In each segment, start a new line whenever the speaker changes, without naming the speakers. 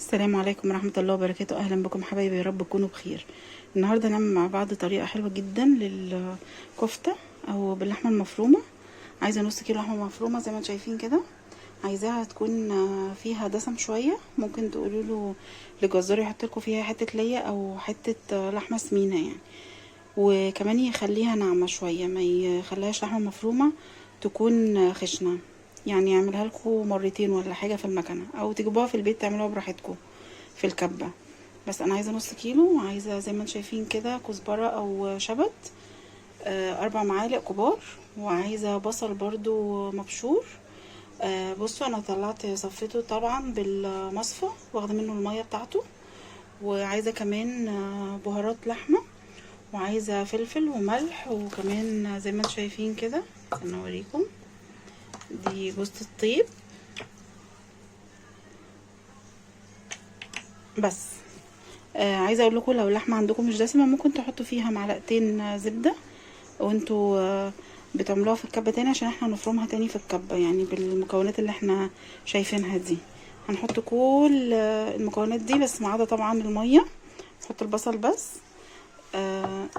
السلام عليكم ورحمة الله وبركاته. أهلا بكم حبايبي، يا رب تكونوا بخير. النهاردة نعمل مع بعض طريقة حلوة جدا للكفتة أو باللحمة المفرومة. عايزة نص كيلو لحمة مفرومة زي ما انتم شايفين كده، عايزاها تكون فيها دسم شوية. ممكن تقولوا له للجزار يحط لكم فيها حتة ليا أو حتة لحمة سمينة يعني، وكمان يخليها ناعمة شوية، ما يخليهاش لحمة مفرومة تكون خشنة، يعني يعملها لكم مرتين ولا حاجة في المكنة، او تجيبوها في البيت تعملوها براحتكم في الكبة. بس انا عايزة نص كيلو، وعايزة زي ما انتم شايفين كده كزبرة او شبت، 4 معالق كبار، وعايزة بصل برضو مبشور. بصوا انا طلعت صفيته طبعا بالمصفى واخده منه المية بتاعته، وعايزة كمان بهارات لحمة، وعايزة فلفل وملح، وكمان زي ما انتم شايفين كده استنى اوريكم، دي جوزة الطيب. بس عايزه اقول لكم لو اللحمة عندكم مش دسمة ممكن تحطوا فيها معلقتين زبدة وانتوا بتعملوها في الكبه تاني، عشان احنا هنفرمها تاني في الكبه، يعني بالمكونات اللي احنا شايفينها دي. هنحط كل المكونات دي بس ما عدا طبعا المية، نحط البصل بس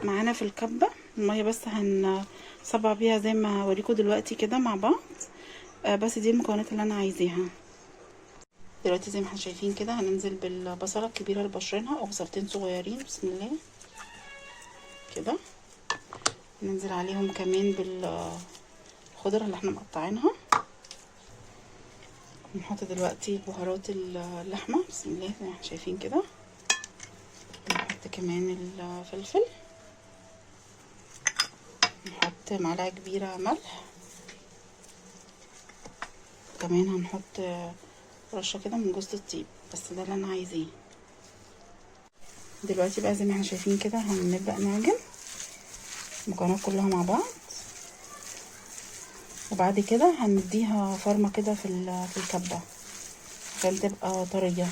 معانا في الكبه، المية بس هنصبع بيها زي ما هوريكم دلوقتي كده مع بعض. بس دي المكونات اللي انا عايزاها دلوقتي. زي ما احنا شايفين كده هننزل بالبصله الكبيرة اللي بشرينها او بصلتين صغيرين، بسم الله كده. ننزل عليهم كمان بالخضره اللي احنا مقطعينها. نحط دلوقتي بهارات اللحمة، بسم الله زي ما احنا شايفين كده. نحط كمان الفلفل، نحط معلقه كبيرة ملح، كمان هنحط رشه كده من جوزة الطيب. بس ده اللي انا عايزاه دلوقتي بقى. زي ما احنا شايفين كده هنبدأ نعجن المكونات كلها مع بعض، وبعد كده هنديها فرمة كده في الكبة عشان تبقى طرية.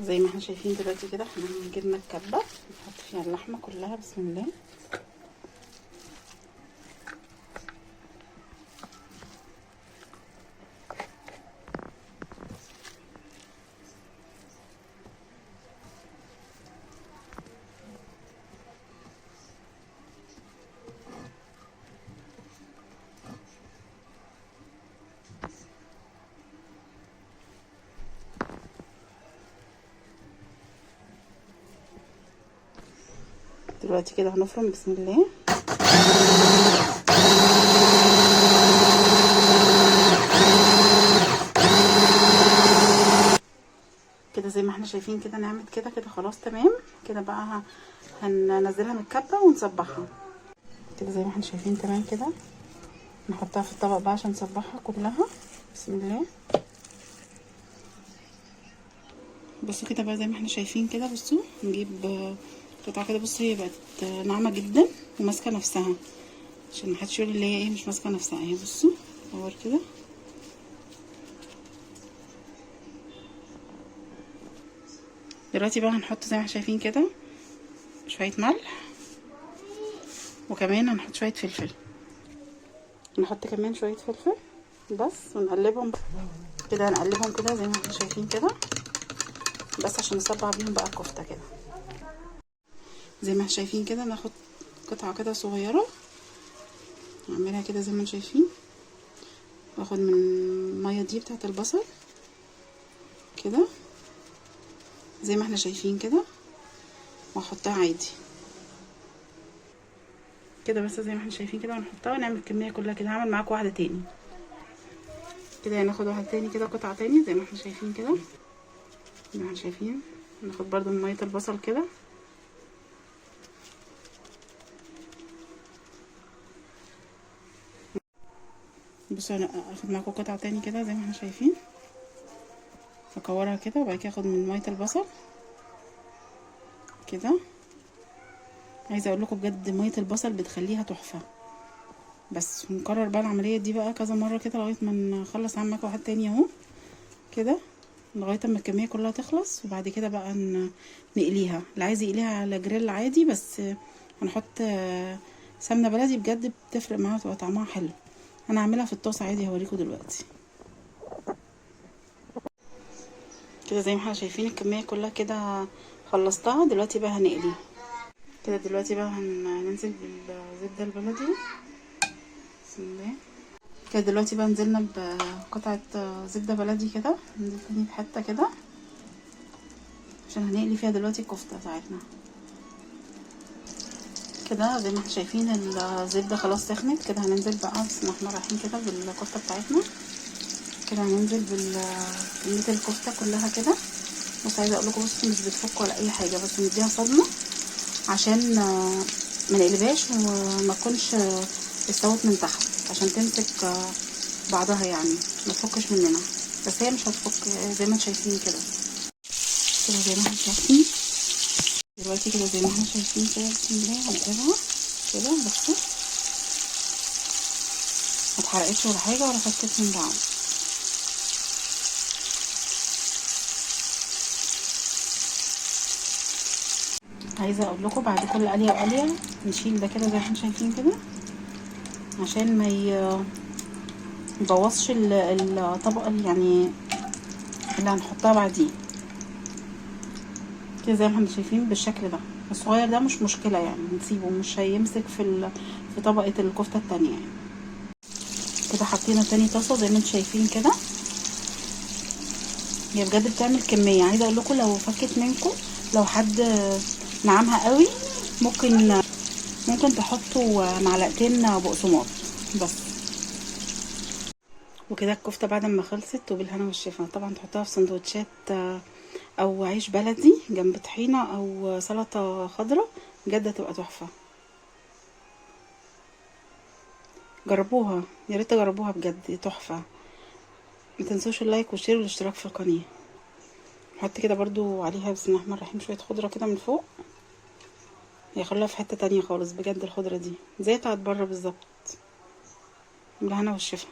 زي ما احنا شايفين دلوقتي كده احنا جبنا الكبة نحط فيها اللحمة كلها، بسم الله. دلوقتي كده هنفرم، بسم الله. كده زي ما احنا شايفين كده نعمل كده كده خلاص تمام كده بقى. هننزلها من الكبة ونصبحها كده زي ما احنا شايفين تمام كده. نحطها في الطبق بقى عشان نصبحها كلها، بسم الله. بصوا كده بقى زي ما احنا شايفين كده. بصوا نجيب قطعه كده، بصوا هي بقت ناعمة جدا وماسكه نفسها، عشان ما حدش يقول اللي هي ايه مش ماسكه نفسها. اهي بصوا صور كده. دلوقتي بقى هنحط زي ما احنا شايفين كده شوية ملح، وكمان هنحط شوية فلفل، نحط كمان شوية فلفل بس، ونقلبهم كده. هنقلبهم كده زي ما احنا شايفين كده بس عشان نصبع بيهم بقى الكفتة كده. زي ما احنا شايفين كده ناخد قطعه كده صغيرة نعملها كده زي ما انتم شايفين، واخد من المية دي بتاعه البصل كده زي ما احنا شايفين كده، واحطها عادي كده بس زي ما احنا شايفين كده، ونحطها ونعمل الكمية كلها كده. هعمل معاكم واحدة تاني كده، هناخد واحدة تاني كده، قطعه تاني زي ما احنا شايفين كده، زي ما احنا شايفين. ناخد برده من مية البصل كده، بصوا انا اخد معاكم قطعه تاني كده زي ما احنا شايفين، اكورها كده، وبعد كده اخد من مية البصل كده. عايزه اقول لكم بجد مية البصل بتخليها تحفة. بس ونكرر بقى العملية دي بقى كذا مرة كده لغاية ما نخلص. هعمل معاكم واحد تاني اهو كده لغاية اما الكمية كلها تخلص، وبعد كده بقى نقليها. اللي عايز يقليها على جريل عادي، بس هنحط سمنه بلدي، بجد بتفرق معاها وتبقى طعمها حلو. انا هعملها في الطاسه عادي، هوريكم دلوقتي. كده زي ما احنا شايفين الكمية كلها كده خلصتها. دلوقتي بقى هنقلي كده. دلوقتي بقى هننزل بالزبده البلدي، بسم الله. كده دلوقتي بقى نزلنا بقطعه زبدة بلدي كده، ننزل تاني بحته كده عشان هنقلي فيها دلوقتي الكفتة بتاعتنا. كده زي ما احنا شايفين الزبدة خلاص سخنت كده. هننزل بقى بسم الله الرحمن الرحيم كده بالكفته بتاعتنا. كده هننزل بكمية الكفتة كلها كده. بس عايزه اقول لكم بصوا مش بتفك ولا اي حاجة، بس نديها صدمة عشان ما نقلبهاش وما تكونش استوت من تحت، عشان تمسك بعضها يعني ما تفكش مننا. بس هي مش هتفك زي ما انتم شايفين كده. كده زي ما احنا شايفين دلوقتي كده زي ما احنا شايفين كده بسم الله هنقلبها كده. بصوا ما اتحرقتش ولا حاجة ولا فكت من بعض. عايزه اقول لكم بعد كل قليه وقليه نشيل ده كده زي ما احنا شايفين كده عشان ما يبوظش الطبقة يعني اللي هنحطها بعديه. كده زي ما احنا شايفين بالشكل ده. الصغير ده مش مشكلة يعني نسيبه، مش هيمسك في طبقه الكفتة التانية يعني. كده حطينا تاني طاسه زي ما انتم شايفين كده. هي بجد بتعمل كمية. عايزه اقول لكم لو فكت منكم، لو حد نعمها قوي ممكن تحطوا معلقتين بقسماط بس. وكده الكفتة بعد ما خلصت وبالهنا والشفا. طبعا تحطوها في سندوتشات او عيش بلدي جنب طحينه او سلطة خضراء، بجد هتبقى تحفة. جربوها، يا ريت تجربوها بجد تحفة. ما تنسوش ال like وال share والاشتراك في القناة. نحط كده برضو عليها بسم الله الرحمن الرحيم شوية خضرة كده من فوق، هيخلوها في حتة تانية خالص بجد. الخضرة دي زي بتاعت بره بالظبط. بالهنا والشفا.